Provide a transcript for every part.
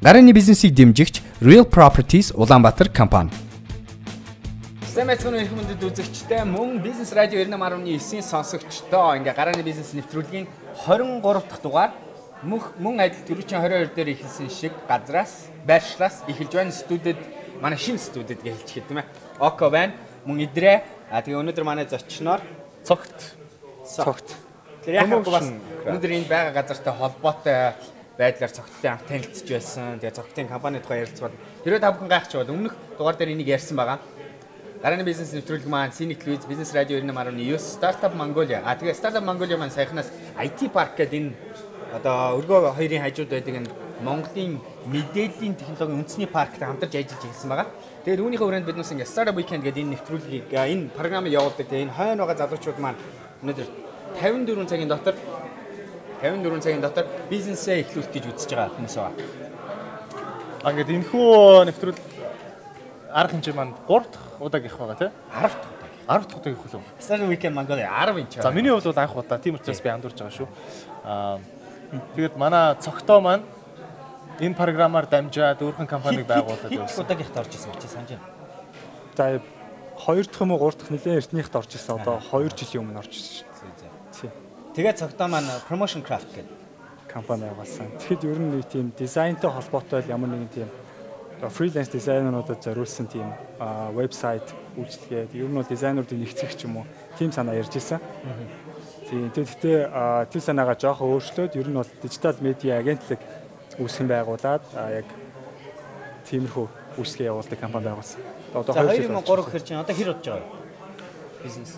Гарааны бизнесийг дэмжигч Real Properties Улаанбаатар компани. Сайн байцгаана уу эрхэм хүндэт үзэгчдээ, мөн Бизнес радио 98.9-ийн сонсогчдоо. Ингээ гарааны бизнес нэвтрүүлгийн 23 дахь дугаар мөн адил түрүүчийн 22 дээр эхэлсэн шиг газраас, байршлаас эхэлж байна. Студид, манай шинэ студид гэж хэлчих юм ээ. Око байна. Мөн идрээ. А тэгээ өнөөдөр манай зочноор Цогт. Цогт. Тэр яг бас өнөөдөр энэ байгаа газартай холбоотой байдлаар Цогттой анх танилцж байсан. Тэгээ Цогтын компани тухай ярилцвал хэрвээ та бүхэн гайхчих бол өмнөх дугаар дээр энийг ярьсан байгаа. Гарааны бизнес нэвтрүүлэг маань Scenic Louis, Бизнес радио 98.9, Startup Mongolia. А тэгээ Startup Mongolia маань саяхнаас IT Park гэдэг энэ одоо өргөө хоёрын хажууд байдаг энэ Монголын мэдээллийн технологийн үндэсний парктай хамтарч ажиллаж ирсэн байгаа. Тэгээд үүнийхээ хүрээнд бид нас ингээ Startup Weekend гэдэг энэ нэвтрүүлгийг, энэ програмыг явуулдаг. Тэгээ энэ хойно байгаа залуучууд маань өнөөдөр 54 цагийн дотор бизнесээ эхлүүлэх гэж үзэж байгаа хүмүүс байгаа. А ингээд энэхүү нэвтрүүлэг арга хэмжээ маань 3 дахь удаагийнх байгаа, тий? 10 дахь удаа. 10 дахь удаагийнх үлээ. Startup Weekend Mongolia 10 энэ. За, миний хувьд бол анх удаа. Тийм учраас би андуурж байгаа шүү. Аа, тэгээд манай Цогтоо маань энэ програмаар дамжаад өөрхөн компанийг байгуулад Хэд явсан. удаагийнхт орж ирсэн чи санаж байна? За, хоёр дахь юм уу, гурав дахь, нэлээд эртнийхт орж ирсэн. Одоо 2 жилийн өмнө орж ирсэн. Тий. Тэгээд Цогтоо маань Promotion Craft гэдэг компани байгуулсан. Тэгэхэд ер нь нэг тийм дизайнтай холбоотой л ямар нэгэн тийм одоо freelance дизайнеруудад зориулсан тийм вебсайт үйлчилгээ, ер нь бол дизайнеруудыг нэгтгэх ч юм уу, тийм санаа ярьж ирсэн. Тийм. Тэгэхдээ тэр санаагаа жоохон өөрчлөөд ер нь бол дижитал медиа агентлаг үүсгэн байгуулад яг тиймэрхүү үйлчилгээ явуулдаг компани байгуулсан. Одоо За, 2 жил 2003 гэхэр чинь одоо хэр удаж байгаа вэ? Бизнес.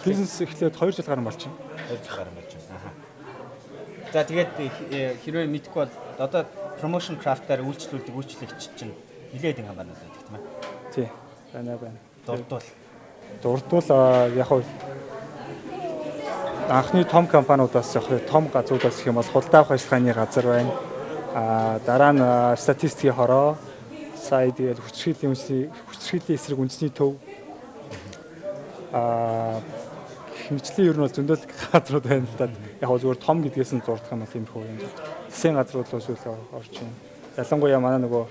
Бизнес эхлээд 2 жил гарan болж байна. 2 жил гарan болж байна. Аха. За, тэгээд хэрвээ мэдэхгүй бол одоо Promotion Craft-аар үйлчлүүлдэг үйлчлэгч чинь нэлээд хэдэн компаниуд байдаг, тийм ээ? Тий. Байна, байна. Дурдвал. Дурдвал яг хуу анхны том компаниудаас, яг том газруудаас гэх юм бол худалдаа авах ажиллагааны газар байна. А дараа нь статистикийн хороо, сая тэгээд хүчирхийллийн эсрэг үндэсний төв, хэмжлийн ер нь бол зөндөл газрууд байна л да. Яг хөө зүгээр том гэдгээс нь зурдах юм бол тиймэрхүү юм. Засгийн газрууд руу сүүл орж байна. Ялангуяа манай нөгөө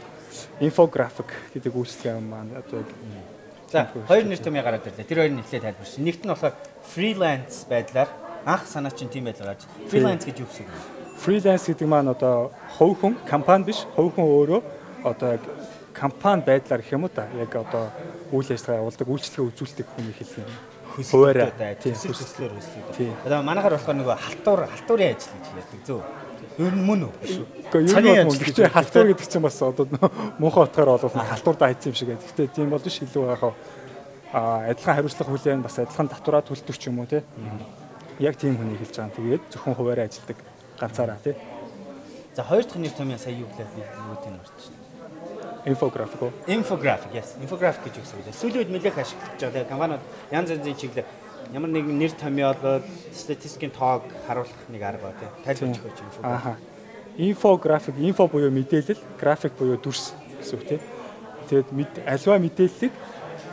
инфографик гэдэг үйлчилгээ маань одоо яг За, хоёр нэр томьёо гараад ирлээ. Тэр хоёр нь эхлээд тайлбарч. Нэгт нь болохоор freelance байдлаар анх санаа чинь тийм байдлаар гарч. Freelance гэж юу гэсэн үг вэ? Freelance гэдэг маань одоо хувь хүн, компани биш, хувь хүн өөрөө одоо яг компани байдлаар гэх юм уу та, яг одоо үйл ажиллагаа явуулдаг, үйлчилгээ үзүүлдэг хүний хэлэх юм. Хуваараа. Тийм, Төсөл төслөөр хөслөлтүүд. Тийм. Одоо манайхаар болохоор нөгөө халтурын ажил гэж ярьдаг, зөв. Ер нь мөн үү? Биш үү? Гэхдээ ер нь Цагийн бол мөн. ажил гэж Гэхдээ ярьдаг, халтур гэдэг чинь бас одоо муухай утгаар бол халтурдаа хийсэн юм шиг байдаг. Гэхдээ тийм бол биш, илүү яг адилхан хариуцлага хүлээн, бас адилхан татвараа төлдөг ч юм уу, тий. Яг тийм хүнийг хэлж байгаа юм. Тэгээд зөвхөн хуваараа ажилладаг, ганцаараа, тий. За, хоёр дахь нэр томьёо сая юу гэлээ, би юу тийм орчих. Инфографик уу? Infographic, yes. Infographic гэж юу гэсэн үг вэ? Сүүлийн үед нэлээх ашиглаж байгаа. Тэгээ компаниуд янз янзын чиглэл ямар нэгэн нэр томьёолоод статистикийн тоог харуулах нэг арга ба, тий. Тайлбарч өгөөч инфографик. Ааха. Инфографик, info буюу мэдээлэл, график буюу дүрс гэсэн үг, тий. Тэгээд аливаа мэдээллийг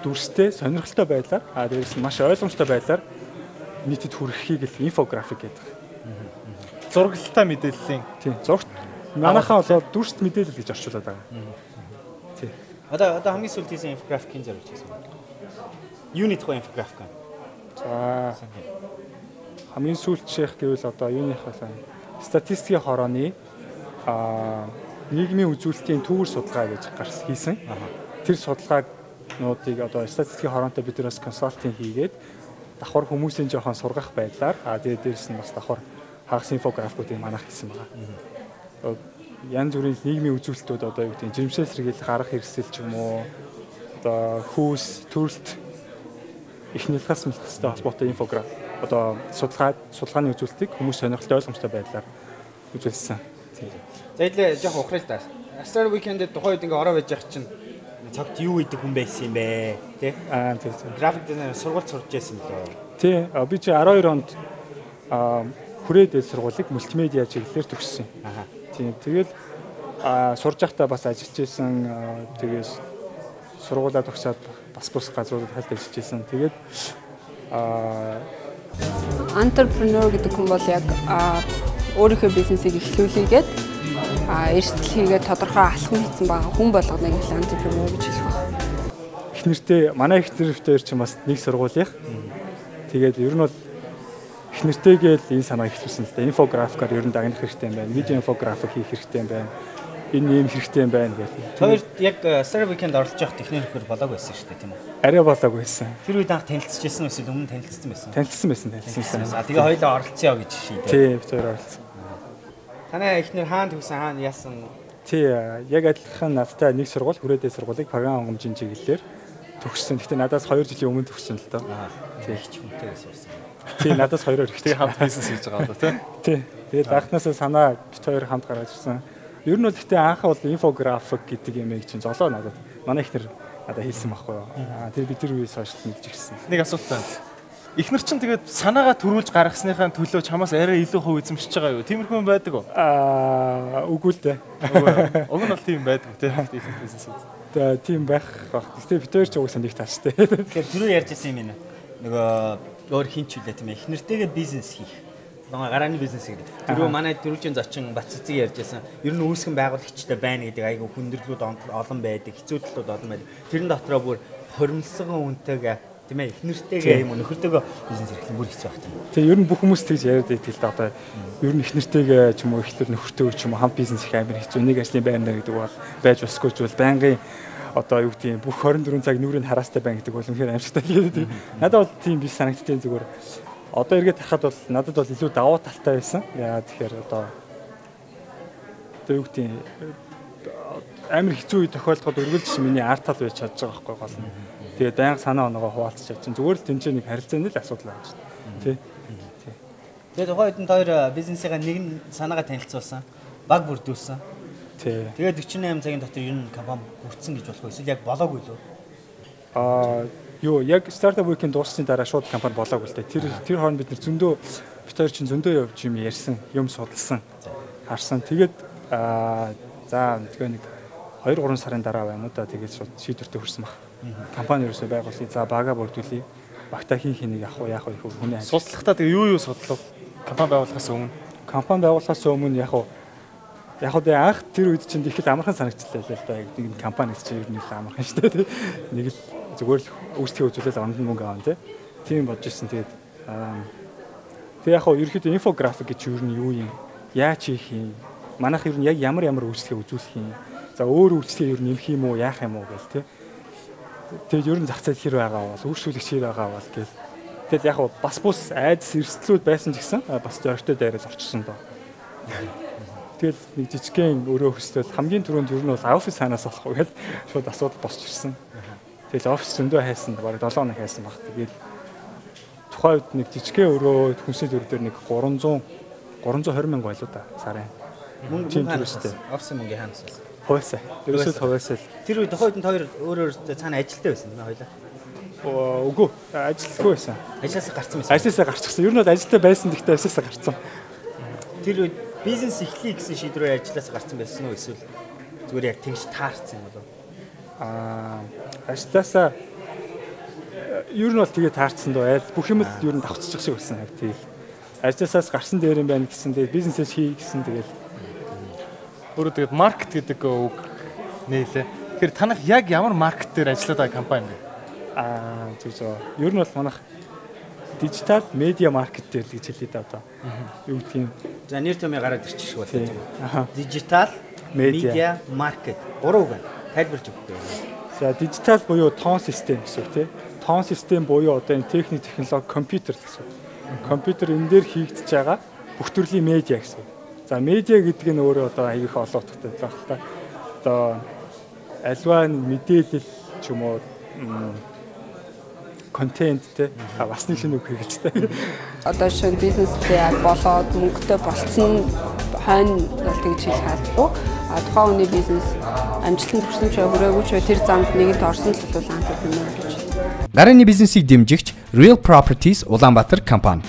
дүрстэй, сонирхолтой байдлаар, дээрээс нь маш ойлгомжтой байдлаар нийтэд хүрэхийг л инфографик гэдэг. Зураглалтай мэдээллийн Тийм, зурагт манайхаа бол дүрст мэдээлэл гэж орчуулад байгаа. Тий. Одоо хамгийн сүүлд хийсэн инфографикийн зориулж хийсэн. Юуны тухай инфографик вэ? За, хамгийн сүүлчийнх гэвэл одоо юуных вэ? Статистикийн хорооны нийгмийн үзүүлэлтийн түүвэр судалгаа гэж гарс хийсэн. Тэр судалгаануудыг одоо статистикийн хороонтой бид нар бас консалтинг хийгээд давхар хүмүүсийн жоохон сургах байдлаар, тэгээд дээрэс нь бас давхар хагас инфографикуудыг манайх хийсэн байгаа. Янз бүрийн нийгмийн үзүүлэлтүүд, одоо юу гэдэг нь, жирэмсэн сэргийлэх арга хэрэгсэл ч юм уу, одоо хүйс, төрөлт, их нялхас мэлхастай холбоотой инфограф одоо судалгааны үзүүлэлтийг хүмүүс сонирхолтой, ойлгомжтой байдлаар үзүүлсэн. Тийм. За, хэлээ жоох ухрал та. Star Weekend-д тухайн үед ингээ ороо байж явах чинь Цогт юу идэг хүн байсан юм бэ? Тэ? Аа, тийм. График дизайн сургууль сурч байсан лөө. Тий, би чи 12 онд Хүрээ дээд сургуулийг мультимедиа чиглэлээр төгссөн. Аха. Тийм, тэгэл сурж байхдаа бас ажиллаж исэн, тэгээс сургуулаа төгсөөд бас бус газруудад хальт ажиллаж исэн. Тэгээд Entrepreneur гэдэг хүн бол яг өөрийнхөө бизнесийг эхлүүлээгээд Эрсдэл хийгээд тодорхой алхам хийсэн байгаа хүн болгоныг л entrepreneur гэж хэлэх байна. Их нэртэй манай их нэртэй чинь бас нэг сургуулийнх. Тэгээд ер нь бол их нэртэйгээ л энэ санаа эхлүүлсэн л да. Инфографикаар ер нь дагнах хэрэгтэй юм байна. Видео инфографик хийх хэрэгтэй юм байна. Энэ ийм хэрэгтэй юм байна гэх. Хоёр яг Startup Weekend оролцож явах техник нөхөр болоог байсан шүү дээ, тийм үү? Арай болоог байсан. Тэр үед анх танилцчихсан уу эсвэл өмнө танилцсан байсан? Танилцсан байсан, танилцсан. А тэгээ хоёулаа оролцъё гэж шийдээ. Тий, бид хоёр оролцсон. Танай эхнэр хаана төгсөн, хаана яасан? Тий, яг адилхан надтай нэг сургууль, хүрээдээ сургуулийг програм онгомжийн чиглэлээр төгссөн. Гэхдээ надаас 2 жилийн өмнө төгссөн л доо. Тий, их ч хүнтэй байсан. Тий, надаас 2-оор их. Тэгээ хамт бизнес хийж байгаа одоо тий. Тий. Тэгээд анхнаасаа санаа бид хоёр хамт гаргаж ирсэн. Ер нь бол гэхдээ анх бол инфографик гэдэг юм чинь золоо надад манай эхнэр надад хэлсэн байхгүй юу. Аа тэр би тэр үеэс хойш мэдж ирсэн. Нэг асуулт байна. Эхнэр чинь тэгээд санаагаа төрүүлж гаргасныхаа төлөө чамаас арай илүү хувь эзэмшиж байгаа юу? Тиймэрхүү юм байдаг уу? Аа үгүй л дээ. Уг нь бол тийм байдаг тий. Эхнэр бизнес. Тэгээ тийм байх бах. Гэхдээ бид хоёр ч угсаа нэг тааштай. Тэгэхээр түрүү ярьж ирсэн юм байна. Нөгөө өөр хин ч үлээ тийм ээ. Эхнэртэйгээ бизнес хийх. Гарааны бизнес гэдэг. Түрүү манай дөрвжин зочин Баццэцэг ярьж байсан. Ер нь үүсгэн байгуулагчтай байна гэдэг айгүй хүндрэлүүд олон байдаг, хэцүүдлүүд олон байдаг. Тэрэн дотроо бүр хоримсгон үнтэйгээ тийм ээ эхнэртэйгээ юм уу нөхөртэйгээ бизнес эрхлэн бүр хэцүү байх тийм. Тэгээ ер нь бүх хүмүүс тэгж яриад байдаг л да. Одоо ер нь эхнэртэйгээ ч юм уу эхлэр нөхөртэйгээ ч юм уу хамт бизнес их амар хэцүү. Нэг ажлын байрна гэдэг бол байж босгүй ч бол байнгын одоо юу гэдэг юм бүх 24 цаг нүрийг хараастай байна гэдэг бол үнэхээр аимшигтай гэдэг. Надад бол тийм биш санагдтiin зүгээр. Одоо эргээд харахад бол надад бол илүү давуу талтай байсан. Яа тэгэхээр одоо юу гэдэг юм амар хэцүү үе тохиолдоход үргэлж миний арт тал байж чадж байгаа байхгүй гол нь. Тэгээд байнга санаа оноогоо хуваалцаж чадчих. Зүгээр л тэнцээ нэг харилцааны л асуудал байна шүү дээ. Тий. Тэгээд тухайн үед нь хоёр бизнесийн нэг нь санаагаа танилцуулсан, баг бүрдүүлсэн. Тий. Тэгээд 48 цагийн дотор ер нь компани бүрдсэн гэж болох уу? Эсвэл яг болоогүй лөө? Аа юу яг Startup Weekend дууссаны дараа шууд компани болоогүй л дээ. Тэр хооронд бид нар зөндөө бид хоёр чинь зөндөө явж юм ярьсан, юм судалсан, харсан. Тэгээд за тэгээ нэг 2-3 сарын дараа байна уу да тэгээд шууд шийдвэртэй хүрсэн баг. Компани ерөөсөө байгуулъя. За бага бүрдүүлье. Багтаа хин хинийг авах уу яах вэ хүний ажил. Судлахдаа тэгээ юу судлав? Компани байгуулахаас өмнө. Компани байгуулахаас өмнө яг уу тэгээ анх тэр үед чинь их л амархан санагчлаа л да. Яг нэг компани чинь ер нь их амархан шүү дээ. Нэг л зүгээр л үүсгэхээ үзүүлэл оронд нь мөнгө авна тий. Тийм бодож ирсэн. Тэгээд тэг яг хаа ерөөхдөө инфографик гэж юу нь юу юм? Яаж хийх юм? Манайх ер нь яг ямар үйлчлэгээ үзүүлэх юм? За өөр үйлчлэгээ ер нь нэмэх юм уу, яах юм уу гэл тий. Тэгээд ер нь зах зээл хэр байгаа бол, үйлчлүүлэгч хэр байгаа бол гэл. Тэгэл яг хаа бас бус айдас эрсдлүүд байсан ч гэсэн бас зоригтой дайраас орчихсон доо. Тэгэл нэг жижигхэн өрөө хөслөл хамгийн түрүүнд ер нь бол офис хаанаас олох вэ гэл шууд асуудал босч ирсэн. Тэгэл офис зөндөө хайсан, бараг 7 хоног хайсан баг. Тэгэл тухайн үед нэг жижигхэн өрөө хүнсний төр дээр нэг 320 мянга байлуу да сарын. Мөнгө хаанаас? Офисын мөнгө хаанаас? Хувьсаа. Ерөөсөө хувьсаа л. Тэр үед тухайн үед хоёр өөр өөр цаана ажилтай байсан тийм ээ хоёлаа. Үгүй, ажилтгүй байсан. Ажлаасаа гарцсан байсан. Ажлаасаа гарчихсан. Ер нь бол ажилтай байсан гэхдээ ажлаасаа гарцсан. Тэр үед бизнес эхлэе гэсэн шийдвэрээр ажлаасаа гарцсан байсан уу эсвэл зүгээр яг тэгж таарсан юм болов? Ажлаасаа ер нь бол тэгээ таарсан доо. Айл бүх юм л ер нь давхцчих шиг болсон яг тийм. Ажлаасаас гарсан дээр юм байна гэсэн тэгээ бизнесээ хий гэсэн тэгэл. Өөрөө тэгээд маркет гэдэг үг нээлээ. Тэгэхээр танах яг ямар маркет дээр ажиллаад байгаа компани бэ? Зөв зөв. Ер нь бол манайх дижитал медиа маркет дээр л гэж хэлье да одоо. Юу гэдгийг юм. За нэр томьёо гараад ирчих шиг боллоо тийм үү. Дижитал медиа маркет гурав үг байна. Тайлбарж өгөхгүй. За дижитал буюу тоон систем гэсэн үг тий. Тоон систем буюу одоо энэ техник, технологи, компьютер гэсэн үг. Компьютер энэ дээр хийгдэж байгаа бүх төрлийн медиа гэсэн үг. За медиа гэдэг нь өөрөө одоо аяг их олон утгатай байх л та. Одоо альва мэдээлэл ч юм уу контент те бас нэг шинэ үг хэрэгэлж та. Одоо шинэ бизнестэй болоод мөнгөтэй болцсон хойно бол тэгж хэлэх албагүй. А тухайн хүний бизнес амжилтанд хүрсэн ч хүрээгүй ч тэр замд нэгэнт орсон л бол entrepreneur гэж. Гарааны бизнесийг дэмжигч Real Properties Улаанбаатар компани.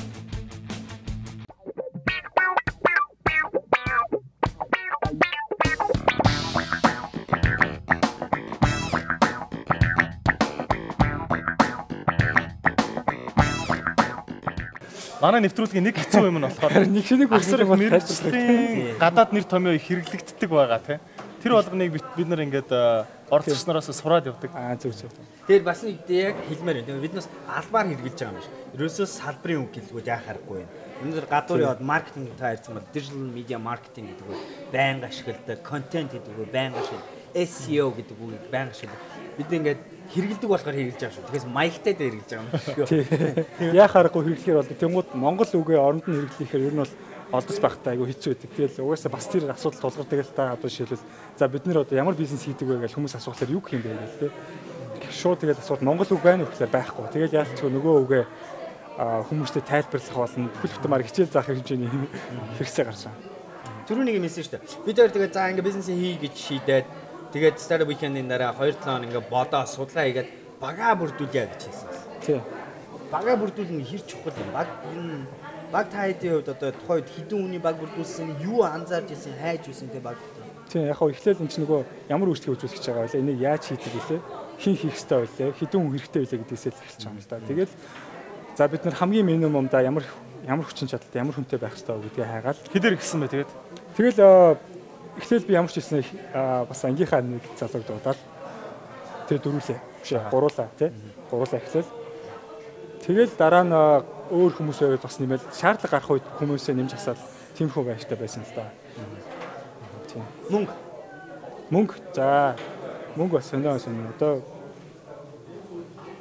Манай нэвтрүүлгийн нэг хэцүү юм нь болохоор нэг шинийг асар их мэргэжлийн гадаад нэр томьёо их хэрэглэгддэг байгаа тий. Тэр болгоныг бид нар ингээд оролцогч нараас сураад явдаг. Аа зөв зөв. Тэгэхээр бас нэг яг хэлмээр байна. Бид нас албаар хэрэглэж байгаа юм биш. Ерөөсөө салбарын үг гэлгүүд яах аргагүй юм. Өнөөдөр гадуур яваад маркетинг та ярьсан бол digital media marketing гэдэг үг байнга ашигладаг, контент гэдэг үг байнга ашигладаг, SEO гэдэг үгийг байнга ашигладаг. Бид ингээд хэрэгэлдэг болохоор хэрэглэж байгаа шүү. Тэгэхээр маягтай дээр хэрэглэж байгаа юм шүү. Яах аргагүй хэрэглэхээр бол тэнгууд Монгол үгээ оронд нь хэрэглэхээр ер нь бол олдос байхтай айгүй хэцүү байдаг. Тэгэл угаасаа бас тэр асуудал тулгардаг л та. Одоо жишээлбэл за бид нэр одоо ямар бизнес хийдэг вэ гэж хүмүүс асуухлаар юу гэх юм бэ гэл те. Шууд тэгэл асуул Монгол үг байна уу гэхлээр байхгүй. Тэгэл яалч нөгөө үгээ хүмүүстэй тайлбарлах болно. Бүхэл бүтэн мар хичээл заах хэмжээний хэрэгцээ гарч байгаа. Түрүү нэг юм хэлсэн шүү дээ. Бид хоёр тэгээ за ингээ бизнесээ хий гэж шийдээд тэгээд Startup Weekend-ийн дараа 2-7 хоног ингээ бодоо судалгаа хийгээд багаа бүрдүүлье гэж хэлсэн. Тий. Багаа бүрдүүлнэ хэр чухал юм. Баг энэ баг та хэдийн хувьд одоо тухайн үед хэдэн хүний баг бүрдүүлсэн, юу анзаарч ирсэн, хайж ирсэн те баг. Тийм яг хөө эхлээл энэ чинь нөгөө ямар үйлчлэг үзүүлэх гэж байгаа вэ? Энийг яаж хийдэг вүлээ? Хэн хийх ёстой вэ? Хэдэн хүн хэрэгтэй вэ гэдгээсээ л эхэлж байгаа юм л да. Тэгэл за бид нар хамгийн минимумдаа ямар хүчин чадалтай, ямар хүнтэй байх ёстой вэ гэдгийг хайгаал. Хэдээр ихсэн бэ тэгээд? Тэгэл эхлээл би ямар ч хэлсэн бас ангийнхаа нэг залууг дуудаад тэр дөрүүлээ. Биш ээ, гуруулаа тий. Гуруулаа эхлээл. Тэгэл дараа нь өөр хүмүүсээ бас нэмэл шаардлага гарах үед хүмүүсээ нэмж асаад тиймэрхүү байштай байсан л да. Тийм. Мөнгө. Мөнгө. За мөнгө бас сонин. Одоо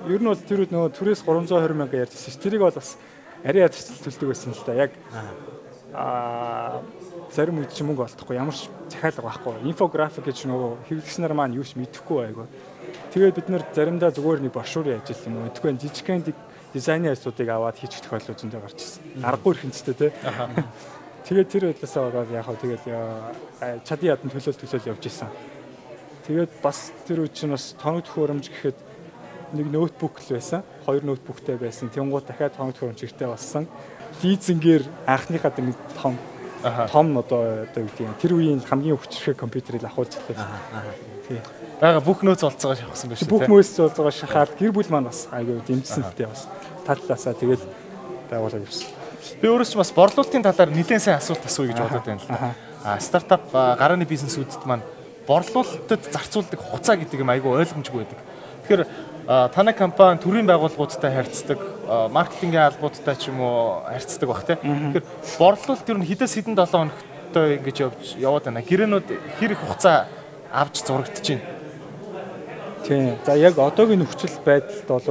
ер нь бол тэр үед нөгөө түрээс 320 мянга ярьж байсан ш. Тэрийг бол бас арай ядарч төлдөг байсан л да. Яг зарим үед чи мөнгө олдохгүй ямар ч захиалга байхгүй. Инфографик гэж нөгөө хэрэглэгч нар маань юу ч мэдэхгүй айгүй. Тэгээд бид нар заримдаа зүгээр нэг брошюрын ажил юм уу. Тэгэхгүй жижигхэн дизайны ажлуудыг аваад хийчих тохиолдол зөндөө гарч ирсэн. Аргагүй эрхэнцтэй тий. Тэгээд тэр байдлаасаа болоод яг хав тэгэл чадын ядан төлөөл явж исэн. Тэгээд бас тэр үед чинь бас тоног төхөөрөмж гэхэд нэг ноутбук л байсан. 2 ноутбуктэй байсан. Тэнгууд дахиад тоног төхөөрөмж хэрэгтэй болсон. Лизингээр анхныхаа нэг том одоо юу гэдэг юм. Тэр үеийн хамгийн хүчирхэг компьютерийг авахулж лээ. Тий. Бага бүх нөөц олцоогоо шавхсан байх шүү дээ. Бүх нөөц олцоогоо шахаад гэр бүл маань бас айгүй дэмжсэн л дээ бас. Талаасаа тэгэл байгуулаад явсан. Би өөрөөс ч бас борлуулалтын талаар нэлээд сайн асуулт асууя гэж бодод байна л да. Стартап гарааны бизнесүүдэд маань борлуулалтад зарцуулдаг хугацаа гэдэг юм айгүй ойлгомжгүй байдаг. Тэгэхээр танай компани төрийн байгууллагуудтай харьцдаг, маркетингийн албуудтай ч юм уу харьцдаг бах тий. Тэгэхээр борлуулалт ер нь хэдээс хэдэн 7 хоногтой ингэж яваад байна. Гэрээнүүд хэр их хугацаа авч зурагдаж байна. Тийм. За яг одоогийн нөхцөл байдалд бол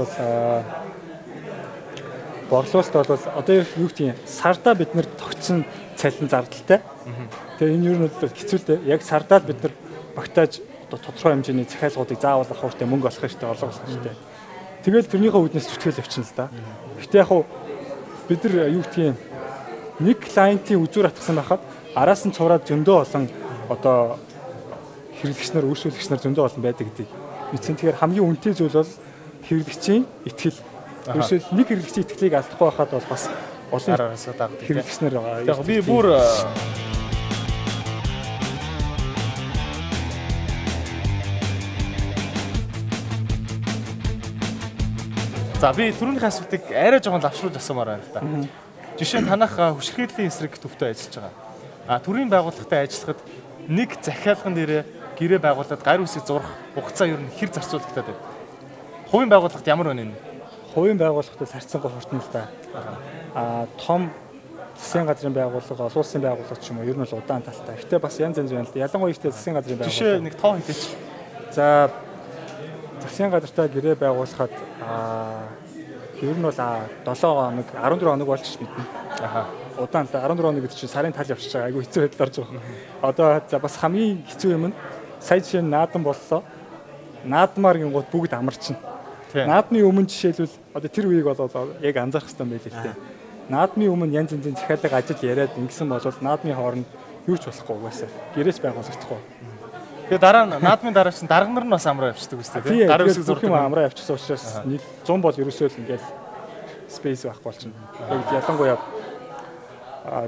борлуулалт бол одоо юу гэдэг юм сардаа бид нэр тогтсон цалин зардалтай. Тэгээ энэ ер нь бол хэцүү л дээ. Яг сардаа л бид нар багтааж одоо тодорхой хэмжээний захиалгуудыг заавал авах хэрэгтэй, мөнгө олох хэрэгтэй, орлого олох хэрэгтэй. Тэгэл тэрнийхээ үүднээс зүтгэл явчихна л да. Гэхдээ яг хуу бид нар юу гэдэг юм нэг клиентийн үзүүр атгсан байхад араас нь цувраад зөндөө олон одоо хэрэглэгч нар, үйлчлүүлэгч нар зөндөө олон байдаг гэдгийг мэдсэн. Тэгэхээр хамгийн үнэтэй зүйл бол хэрэглэгчийн итгэл. Ерөөсөө нэг хэрэглэгчийн итгэлийг алдахгүй байхад бол бас олон араасаа дагдаг хэрэглэгч нар байгаа. Яг би бүр за би түрүүнийхээ асуултыг арай жоохон лавшруулж асуумаар байна л да. Жишээ нь танах хүчирхийллийн эсрэг төвтэй ажиллаж байгаа. Төрийн байгууллагатай ажиллахад нэг захиалган дээрээ гэрээ байгуулад гар үсийг зурах хугацаа ер нь хэр зарцуулагдаад байна? Хувийн байгууллагт ямар байна энэ? Хувийн байгууллагт бол харьцангуй хурдан л да. Том засгийн газрын байгууллага, олон улсын байгууллага ч юм уу ер нь бол удаан талтай. Гэтэ бас янз янз байна л да. Ялангуяа ихтэй засгийн газрын байгууллага. Жишээ нэг тоо хэлээч. За засгийн газартай гэрээ байгуулахад ер нь бол 7 хоног, 14 хоног болж мэднэ. Удаан л да. 14 хоног гэдэг чинь сарын тал явчихж байгаа. Айгүй хэцүү байдал орж байгаа. Одоо за бас хамгийн хэцүү юм нь сая жишээ нь наадам боллоо. Наадмаар гингууд бүгд амарчна. Наадмын өмнө жишээлбэл одоо тэр үеийг бол яг анзаарах хэрэгтэй юм байл л дээ. Наадмын өмнө янз янзын захиалга ажил яриад ингэсэн бол наадмын хооронд юу ч болохгүй угаасаа. Гэрээч байгуулагдахгүй. Тэгээ дараа нь наадмын дараа чинь дарга нар нь бас амраа явчихдаг үстэй тийм. Гар үсэг зурх юм амраа явчихсан учраас 100 бол ерөөсөө л ингээл space байхгүй болчихно. Яг ялангуяа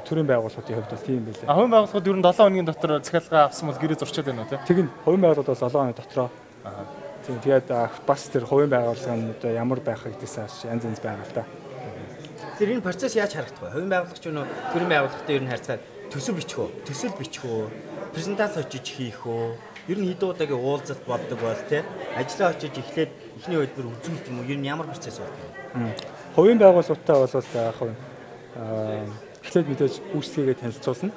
төрийн байгууллагуудын хувьд бол тийм байлээ. Хувийн байгууллагууд ер нь 7 хоногийн дотор захиалга авсан бол гэрээ зурчаад байна уу тийм? Тэгнь. Хувийн байгууллагууд бол 7 хоногийн дотроо. Тийм. Тэгээд бас тэр хувийн байгууллага нь одоо ямар байх гэдгээс янз янз байгаа л да. Тэгэхээр энэ процесс яаж харагдах вэ? Хувийн байгууллага ч юм уу, төрийн байгууллагатай ер нь харьцаад төсөв бичих үү? Төсөл бичих үү? Презентац очиж хийх үү? Ер нь хэдэн удаагийн уулзалт болдог бол тий? Ажлаа очиж эхлээд эхний хөтөлбөр үзүүлэх юм уу? Ер нь ямар процесс болдог вэ? Хувийн байгууллагатай бол яг эхлээд мэдээж үйлчлэгээ танилцуулна.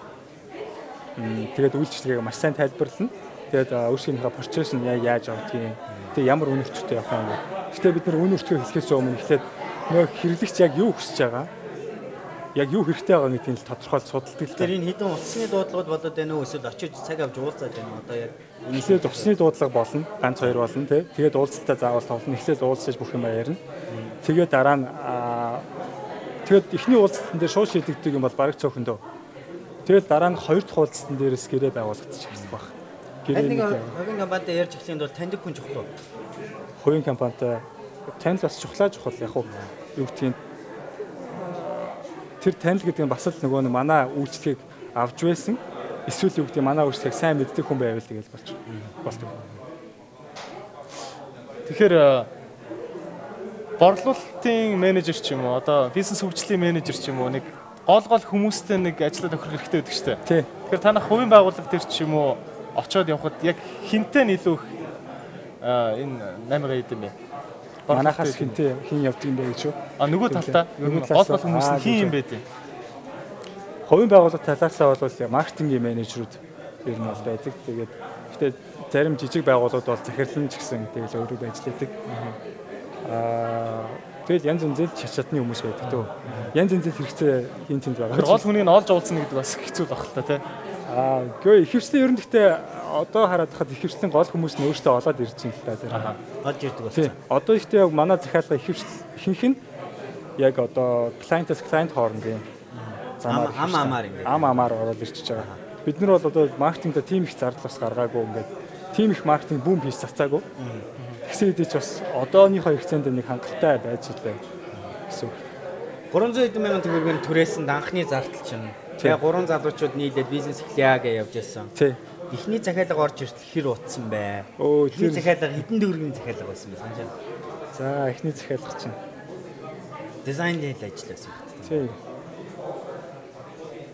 Тэгээд үйлчлэгийг маш сайн тайлбарлана. Тэгээд үйлчлэгийнхаа процесс нь яаж явдгийг, тэгээд ямар үн өртөгтэй явах юм бэ? Гэхдээ бид нар үн өртгөө хэлэхээс өмнө эхлээд нөгөө хэрэглэгч яг юу хүсэж байгаа, яг юу хэрэгтэй байгаа гэдгийг л тодорхойлж судалдаг л. Тэр энэ хэдэн утасны дуудлагууд болоод байна уу? Эсвэл очиж цаг авч уулзаад байна уу? Одоо яг эхлээд утасны дуудлага болно, ганц хоёр болно тий. Тэгээд уулзалтаа заавал тоглоно. Эхлээд уулзаж бүх юм ярина. Тэгээд дараа нь тэгээд эхний уулзалтан дээр шууд шийдэгдэг юм бол бараг цөөхөндөө. Тэгээд дараа нь хоёр дахь уулзалтан дээрээс гэрээ байгуулагдчих эхлэх баг. Гэрээ нэг хувийн компанитай ярьж эхлэхэд бол таньдаг хүн чухал уу? Хувийн компанитай танил бас чухлаа чухал яг уу юу гэдгийг тэр танил гэдэг нь бас л нөгөө нэг манай үйлчлэгийг авч байсан эсвэл юу гэдэг манай үйлчлэгийг сайн мэддэг хүн байвал тэгэл болж болдог. Тэгэхээр борлуулалтын менежер ч юм уу, одоо бизнес хөгжлийн менежер ч юм уу нэг гол хүмүүстэй нэг ажиллаа тохирох хэрэгтэй байдаг шүү дээ. Тэгэхээр та нар хувийн байгууллага дээр ч юм уу очиод явхад яг хинтээ нь илүү их энэ 8 хэд юм бэ? Манайхаас хинтээ хин явдаг юм бэ гэж юу? А нөгөө талдаа гол хүмүүс нь хин юм бэ дээ? Хувийн байгууллага талаасаа бол маркетингийн менежерүүд ер нь бол байдаг. Тэгээд гэхдээ зарим жижиг байгууллагууд бол захирлан ч гэсэн тэгэл өөрөө ажилладаг. Тэгэл янз янзын шат шатны хүмүүс байдаг дөө. Янз янзын хэрэгцээ хин тэнд байгаа. Гол хүнийг нь олж уулзна гэдэг бас хэцүү л байх л та тий. Гээ ихэвчлэн ер нь гэхдээ одоо хараад хахад ихэвчлэн гол хүмүүс нь өөртөө олоод ирж байна л та зэрэг. Олж ирдэг болсон. Одоо ихтэй яг манай захиалга ихэнх нь яг одоо клиентээс клиент хоорондын замаар ам амаар ингээд ам амаар ороод ирчихэж байгаа. Бид нар бол одоо маркетингда тийм их зардал бас гаргаагүй ингээд тийм их маркетинг бүүм хийж цацаагүй. Тэгсэн хэдий ч бас одооныхоо хэрэгцээнд нэг хангалттай байж лээ гэсэн үг. 300 мянган төгрөгийн түрээсэнд анхны зардал чинь. Тэгээ гурван залуучууд нийлээд бизнес эхлэе гэж явж байсан. Тий. Эхний захиалга орж иртэл хэр утсан бэ? Өө тэр захиалга хэдэн төгрөгийн захиалга байсан бэ санаж байна? За эхний захиалга чинь дизайны л ажил байсан байна. Тий.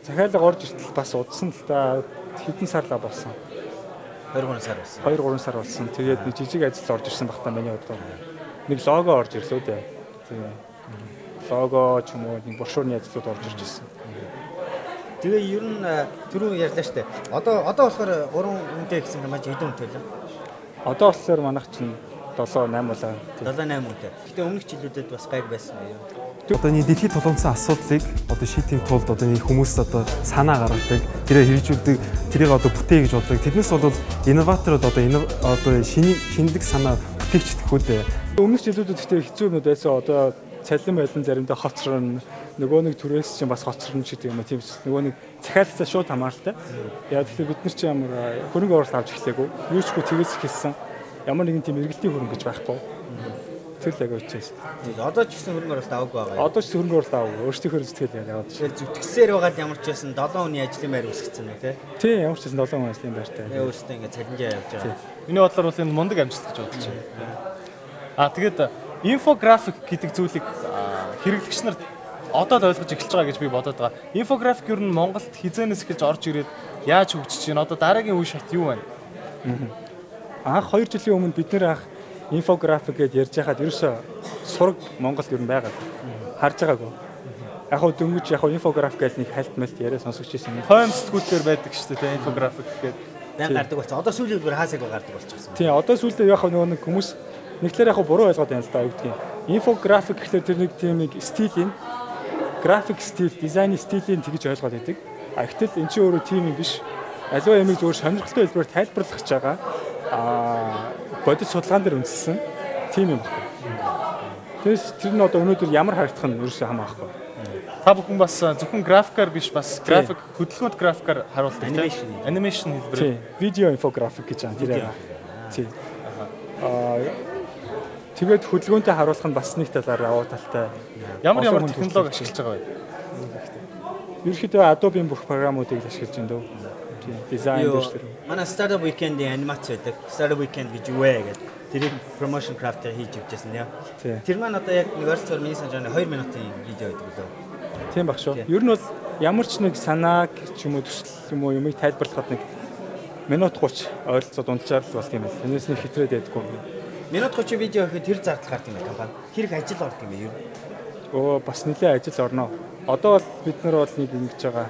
Захиалга орж иртэл бас удсан л та хэдэн сар л болсон. 2-3 сар болсон. 2-3 сар болсон. Тэгээд нэг жижиг ажил орж ирсэн баг та миний бодлоор. Нэг лого орж ирлээ дээ. Тий. Лого ч юм уу нэг брошюрны ажлууд орж ирж ирсэн. Тэгээ ер нь түрүүн ярьлаа штэ. Одоо болохоор 3 хүнтэй гэсэн юм аа хэдэн хүнтэй лээ? Одоо болохоор манайх чинь 7 8 улаа. 7 8 хүнтэй. Гэтэ өмнөх жилүүдэд бас гайг байсан юм. Одоо энэ дэлхийд тулгамдсан асуудлыг одоо шийдэхин тулд одоо энэ хүмүүс одоо санаа гаргадаг, тэрээ хэрэгжүүлдэг, тэрийг одоо бүтээ гэж боддог. Тэднээс бол инноваторууд одоо шинэлэг санаа бүтээгч гэх үү дээ. Өмнөх жилүүдэд гэхдээ хэцүү юмнууд байсан. Одоо цалин байлан заримдаа хоцорно. Нөгөө нэг түрээс чинь бас хоцорно ч гэдэг юм а тийм нөгөө нэг захиалцаа шууд хамааралтай. Яа тэгэхээр бид нар чинь ямар хөрөнгө оруулалт авч эхлэегүй. Юу ч үгүй тэгээс эхэлсэн. Ямар нэгэн тийм эргэлтийн хөрөнгө гэж байхгүй. Тэр л аягүй хэцүү. Одоо ч гэсэн хөрөнгө оруулалт аваагүй байгаа. Одоо ч хөрөнгө оруулалт аваагүй. Өөрсдийнхөө зүтгэл яваад. Тэгэхээр зүтгэсээр байгаа л ямар ч байсан 7 хүний ажлын байр үүсгэсэн үү те? Тийм ямар ч байсан 7 хүн ажлын байртай. Тэгээ өөрсдөө ингээд цалинжаа явж байгаа. Миний бодлоор бол энэ мундаг амжилт гэж бодож байна. Аа тэгээд инфографик гэдэг зүйлийг хэрэглэгч нар одоо л ойлгож эхэлж байгаа гэж би бодоод байгаа. Инфографик ер нь Монголд хизээнээс эхэлж орж ирээд яаж хөгжиж байна? Одоо дараагийн үе шат юу байна? Анх 2 жилийн өмнө бид нэр анх инфографик гэдээ ярьж байхад ерөөсөө сураг Монголд ер нь байгаагүй. Харж байгаагүй. Яг хөө дөнгөж яг хөө инфографик гэж нэг хальт мэлт яриа сонсогч ирсэн юм. Хойм сэтгүүлээр байдаг шүү дээ, инфографик гэдэг. Баян гардаг болсон. Одоо сүүлийн үеэр хаасайг гардаг болчихсон. Тийм, одоо сүүлдээ яг нөгөө нэг хүмүүс нэг талаар яг буруу ойлгоод байна л да юу гэдгийг. Инфографик гэхлээр тэр нэг тийм нэг стилийн график стил, дизайны стилийн тэгж ойлгоод байдаг. А гэтэл эн чинь өөрөө тийм юм биш. Аливаа ямиг зөвхөн сонирхолтой хэлбэрээр тайлбарлах гэж байгаа. Бодит судалгаан дээр үндэслэсэн тийм юм баггүй. Тэрс тэр нь одоо өнөөдөр ямар харагдах нь ерөөсөө хамаахгүй. Та бүхэн бас зөвхөн графикаар биш бас график хөдөлгөөнт графикаар харуулдаг тийм анимашн хэлбэрээр. Видео инфографик гэж байгаа тэр яа. Тийм. Тэгээд хөдөлгөөнтэй харуулах нь бас нэг талаар давуу талтай. Ямар технологи ашиглаж байгаа вэ? Ерөнхийдөө Adobe-ийн бүх програмуудыг л ашиглаж байна дөө. Тийм. Дизайн дээр тэр. Манай Startup Weekend-ийн анимац байдаг. Startup Weekend гэж юу вэ гэдэг. Тэрийг promotion craft-ыг хийж явжсэн нэ. Тэр маань одоо яг нэг ойролцоогоор миний санаж байгаа 2 минутын видео байдаг лөө. Тийм баг шүү. Ер нь бол ямар ч нэг санааг ч юм уу төсөл юм уу юмыг тайлбарлахад нэг минут 30 ойролцоо дунджаар л болт юм байна. Тэрнээс нэг хэтрээд байдаггүй. Минут 30 видео гэхэд тэр зардал гардаг юм байна компани. Хэрэг ажил ордог юм бэ ер нь? Өө бас нэлээд ажил орно. Одоо бол бид нар бол нэг ингэж байгаа.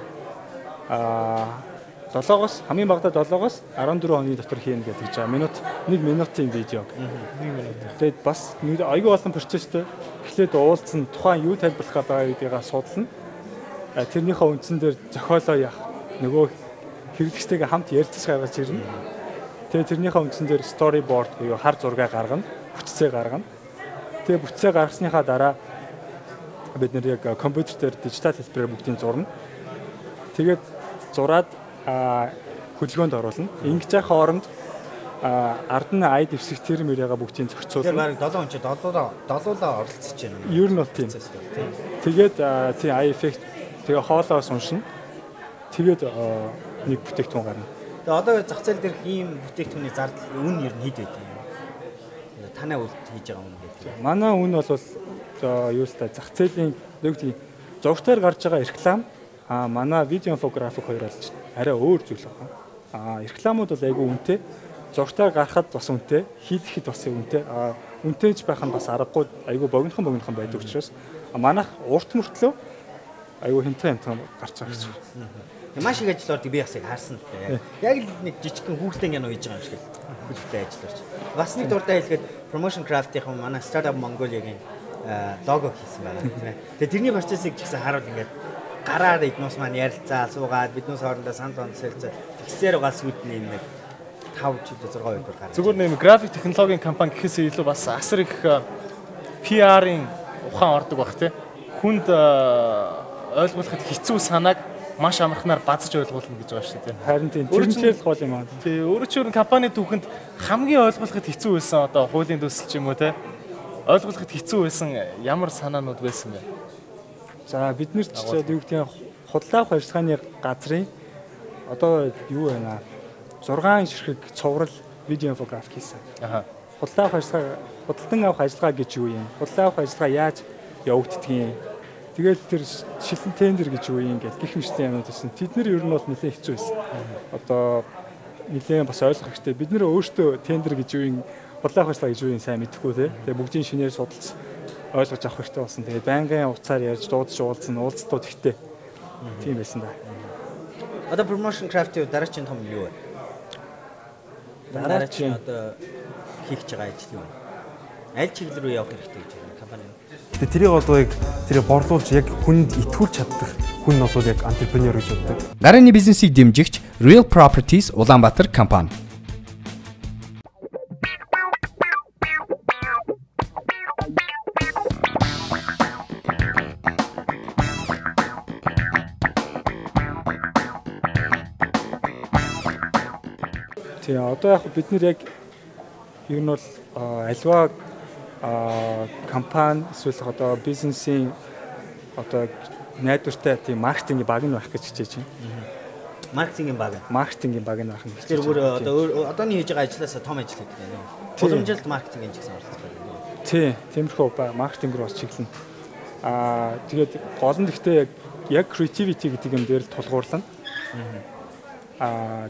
7-оос хамгийн багадаа 7-оос 14 хоногийн дотор хийнэ гэдэг чинь минут 1 минутын видео. 1 минут. Тэгээд бас айгүй олон процесстэй. Эхлээд уулзсан тухайн юу тайлбарлах гээд байгаа гэдгийг судлана. Тэрнийхээ үндсэн дээр зохиолоо яах. Нөгөө хэрэглэгчтэйгээ хамт ярилцаж гаргаж ирнэ. Тэгээд тэрнийхээ үндсэн дээр storyboard буюу хар зураг гаргана, бүтцээ гаргана. Тэгээд бүтцээ гаргасныхаа дараа бид нэр яг компьютер дээр дижитал хэлбэрээр бүгдийг зурна. Тэгээд зураад хөдөлгөөнд оруулна. Ингэж яах хооронд ард нь ай дэвсэх тэр мөрийга бүгдийг зохицуулна. Тэр бараг 7 хүн чи долоолоо оролцож байна. Ер нь бол тийм. Тэгээд тийм ай эффект тэгээ хоолоос уншина. Тэгээд нэг бүтээгдэхүүн гарна. Тэгээ одоо зах зээл дээрх ийм бүтээгдэхүүний зардал үн ер нь хэд байд юм? Танай үлд хийж байгаа үн гэдэг. Манай үн бол юу л та зах зээлийн нэг тийм зургатаар гарч байгаа реклам манай видео инфографик хоёр болж арай өөр зүйл байна. Рекламууд бол айгүй үнэтэй. Зургатаар гарахад бас үнэтэй, хийхэд бас үнэтэй. Үнэтэй ч байх нь бас аргагүй айгүй богинохон байдаг учраас манайх урт мөртлөө айгүй хямдхан гарч байгаа гэсэн. Маш их ажил ордог би бас яг харсан л дээ. Яг л нэг жижигхэн хүүхдийн кино хийж байгаа юм шиг л хүүхдтэй ажил орч. Бас нэг дуртай хэлэхэд Promotion Craft-ийн манай Startup Mongolia-гийн лого хийсэн байгаа тийм ээ. Тэгээ тэрний процессыг ч гэсэн харуул ингээд гараар эднээс маань ярилцаа, суугаад биднээс хоорондоо санал онцолцоо тэгсээр байгаа сүйд нь юм нэг 5 ч 6 хувьд гарна. Зүгээр нэг график технологийн компани гэхээс илүү бас асар их PR-ын ухаан ордог байх тий. Хүнд ойлгуулахад хэцүү санааг маш амархнаар базаж ойлгуулна гэж байгаа шүү дээ. Харин тийм тэрнтэй л гол юм аа. Тий, өөрөө ч өөр компани түүхэнд хамгийн ойлгуулахад хэцүү байсан одоо хуулийн төсөл ч юм уу тий. Ойлгуулахад хэцүү байсан ямар санаанууд байсан бэ? За бид нар ч юу гэдгийг худлаа авах ажиллагааны газрын одоо юу байна? 6 ширхэг цуврал видео инфографик хийсэн. Аха. Худлаа авах ажиллагаа, худалдан авах ажиллагаа гэж юу юм? Худлаа авах ажиллагаа яаж явагддгийг? Тэгэл тэр шилэн тендер гэж юу юм гэх мэтийн юмнууд байсан. Тэд нар ер нь бол нэлээд хэцүү байсан. Одоо нэлээд бас ойлгох хэрэгтэй. Бид нар өөрсдөө тендер гэж юу юм, худлаа авах ажиллагаа гэж юу юм сайн мэдэхгүй те. Тэгээ бүгдийн шинээр судалж ойлгож авах хэрэгтэй болсон. Тэгээд байнгын утсаар ярьж дуудаж уулзсан, уулзтууд ихтэй. Тийм байсан да. Одоо Promotion Craft-ийн дараагийн том юу вэ? Дараагийн одоо хийх гэж байгаа ажил юу вэ? Аль чиглэл рүү явах хэрэгтэй гэж байна компани? Гэтэ тэрийг одоо яг тэрийг борлуулж яг хүнд итгүүлж чадах хүн нь бол яг entrepreneur гэж боддог. Гарааны бизнесийг дэмжигч Real Properties Улаанбаатар компани. Тийм одоо яг бид нэр яг ер нь бол альва компани эсвэл одоо бизнесийн одоо найдвартай тийм маркетингийн баг нь байх гэж хичээж байна. Маркетингийн баг. Маркетингийн баг нь байх гэж. Тэр бүр одоо одооний хийж байгаа ажлаасаа том ажил гэдэг юм. Уламжилт маркетинг гэж гэсэн оролцох байна. Тийм, тиймэрхүү ба маркетинг руу бас чиглэнэ. Тэгээд гол нь гэхдээ яг creativity гэдэг юм дээр л тулгуурлана.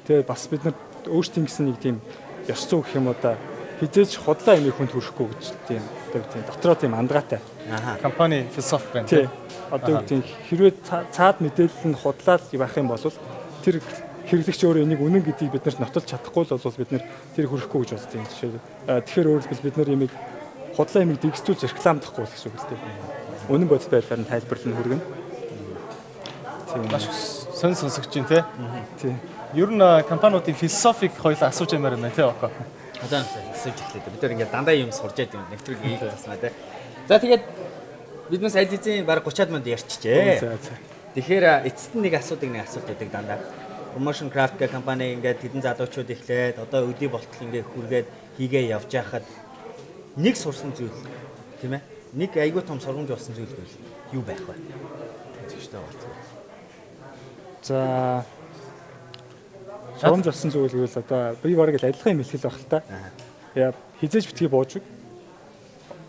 Тэгээд бас бид нар өөрсдийн гэсэн нэг тийм ёс зүй гэх юм уу да хизээч худлаа юмыг хүнд хүрэхгүй гэж тийм одоо тийм дотроо тийм андгаатай. Компани философи байна. Тийм. Одоо тийм хэрвээ цаад мэдээлэл нь худлаа л байх юм бол тэр хэрэглэгч өөрөө энийг үнэн гэдгийг бид нарт нотолж чадахгүй л бол бид нар тэр хүрэхгүй гэж боддог юм. Жишээ. Тэгэхээр өөрөөр хэлбэл бид нар юмыг худлаа юмыг дэгсдүүлж рекламдахгүй л гэсэн үг л дээ. Үнэн бодит байдлаар нь тайлбарлан хүргэнэ. Тийм. Маш сонь сонсогч чинь тий. Тийм. Ер нь компаниудын философик хоёлаа асууж ямаар байна тий окей. Одоо асууж эхлэв. Бид нар ингээд дандаа юм сурж яд юм. Нэвтрүүлэг хийх тусмаа тий. За тэгээд биднээс аль хэзээ бараг 30-аад минут ярьчихжээ. За за. Тэгэхээр эцэст нь нэг асуудаг нэг асуулт байдаг дандаа. Promotion Craft гэх компани ингээд хэдэн залуучууд эхлээд одоо өдий болтол ингээд хүргээд хийгээ явж байхад нэг сурсан зүйл тийм ээ. Нэг айгүй том сургамж болсон зүйл байл юу байх вэ? Зөвштэй болцсон. За сургамж болсон зүйл гэвэл одоо би бараг л адилхан юм хэлэх байх л та. Яа хизээж битгий бууж өг.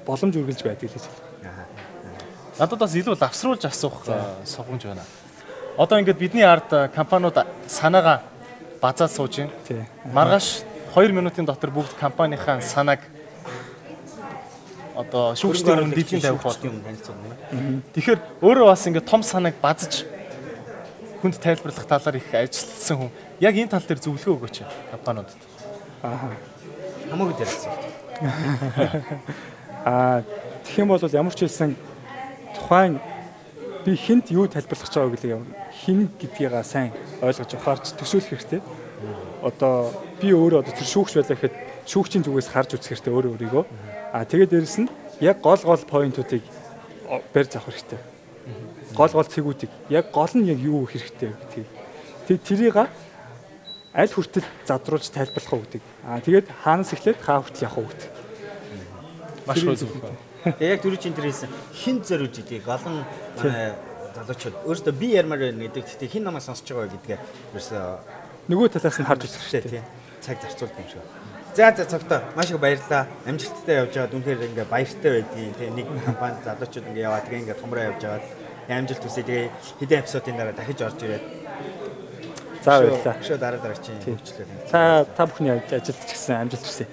Боломж үргэлж байдаг л гэж хэлэх. Надад бас илүү лавсруулж асуух сугамж байна. Одоо ингээд бидний ард компаниуд санаагаа базаад сууж байна. Маргааш 2 минутын дотор бүгд компанийнхаа санааг одоо шүүгчдийн өмнө дэлхийн тавих бол юм танилцуулна. Тэгэхээр өөрөө бас ингээд том санааг базаж хүнд тайлбарлах талаар их ажилласан хүн яг энэ тал дээр зөвлөгөө өгөөч компаниудад. Аа. Хамаагүй дээр асуулт. Аа тэгэх юм бол ямар ч хэлсэн тухайн би хүнд юу тайлбарлах гэж байгааг гэдэг хин гэдгийг сайн ойлгож ухаарч төсөөлөх хэрэгтэй. Одоо би өөрөө одоо тэр шүүгч байлаа гэхэд шүүгчийн зүгээс харж үзэх хэрэгтэй өөрөө өөрийгөө. Аа тэгээд дээрэс нь яг гол гол поинтуудыг барьж авах хэрэгтэй. Гол гол цэгүүдийг яг гол нь яг юу хэрэгтэй гэдгийг. Тэгээд тэрийг аль хүртэл задруулж тайлбарлах уу гэдэг. Аа тэгээд хаанаас эхлээд хаа хүртэл явах уу гэдэг. Маш гоё зөвлөгөө. Тэгээ яг түрүү чинь тэр хэлсэн хин зориулж идэг олон манай залуучууд өөрөөсөө би ярмаар байна гэдэг. Гэхдээ хин намайг сонсож байгаа гэдгээ ерөөсөө нөгөө талаас нь харж үзэх хэрэгтэй тийм. Цаг зарцуулдаг юм шиг. За за цогтой маш их баярлалаа. Амжилттай явж байгаад үнэхээр ингээ баяртай байдгийг тийм нэг компани залуучууд ингээ яваад тэгээ ингээ томроо явж байгаад амжилт хүсье. Тэгээ хэдэн эпизодын дараа дахиж орж ирээд за баярлалаа. Шөө дараа дараагийн хөвчлээ. Та та бүхний ажилд ч гэсэн амжилт хүсье.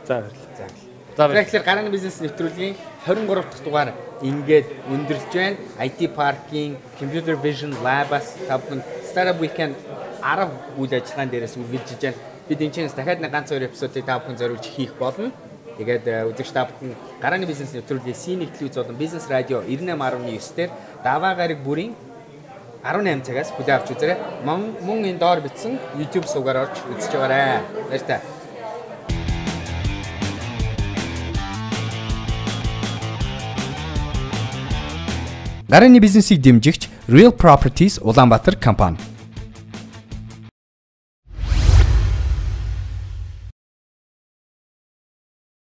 За баярлалаа. За. За тэгэхээр гарааны бизнес нэвтрүүлгийн 23 дахь дугаар ингээд өндөрлж байна. IT паркийн Computer Vision Lab-аас та бүхэн Startup Weekend 10 үйл ажиллагаан дээрээс үргэлжиж байна. Бид энэ чинээс дахиад нэг ганц хоёр эпизодыг та бүхэн зориулж хийх болно. Тэгээд үзэгч та бүхэн гарааны бизнес нэвтрүүлгийн C1 телевиз болон Бизнес радио 98.9 дээр даваа гараг бүрийн 18 цагаас хүлээн авч үзээрэй. Мөн энэ доор бичсэн YouTube сувгаар орж үзэж байгаарай. Баяртай. Гарааны бизнесийг дэмжигч Real Properties Улаанбаатар компани.